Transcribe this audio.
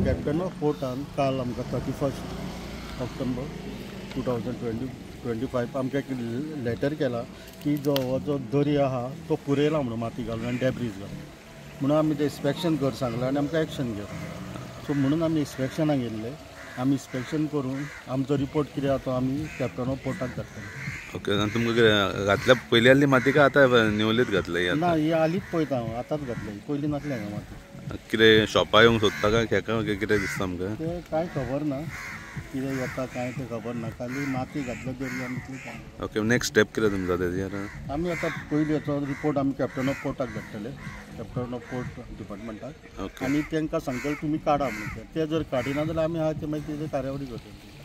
Captain of पोर्टान काल आमकां 31 ऑक्टोबर 2025 आमकां एक लेटर केला की जो हो जो दर्या आहा तो पुरयला म्हणून माती घालून आनी डेब्रीज घालून म्हणून आमी तें इन्स्पेक्शन कर सांगलां आनी आमकां एक्शन घे. सो म्हणून आमी इन्स्पेक्शनाक येयल्ले. आमी इन्स्पेक्शन करून आमचो रिपोर्ट कितें आहा तो आमी कॅप्टन ऑफ पोर्टाक धाडटले. ओके, आनी तुमकां कितें घातल्या पयलीं आसली माती काय आतां न्यूलीच घातल्या? ना, ही हालींच पळयता हांव, आतांच घातल्या, पयलीं नासलें हांगा माती. कितें शॉपां येवंक सोदता काय खेका कितें दिसता आमकां? तें कांय खबर ना, कितें येता कांय तें खबर ना. खाली माती घातल्या दर्यान इतली काम. ओके, नेक्स्ट स्टेप कितें तुमचो तेजेर? आमी आतां पयलीं हाचो रिपोर्ट आमी कॅप्टन ऑफ पोर्टाक धाडटले, कॅप्टन ऑफ पोर्ट डिपार्टमेंटाक, आनी तांकां सांगतले तुमी काडा म्हणून. ते जर काडिना जाल्यार आमी आहा ते मागीर तेजेर कार्यावळी करतले.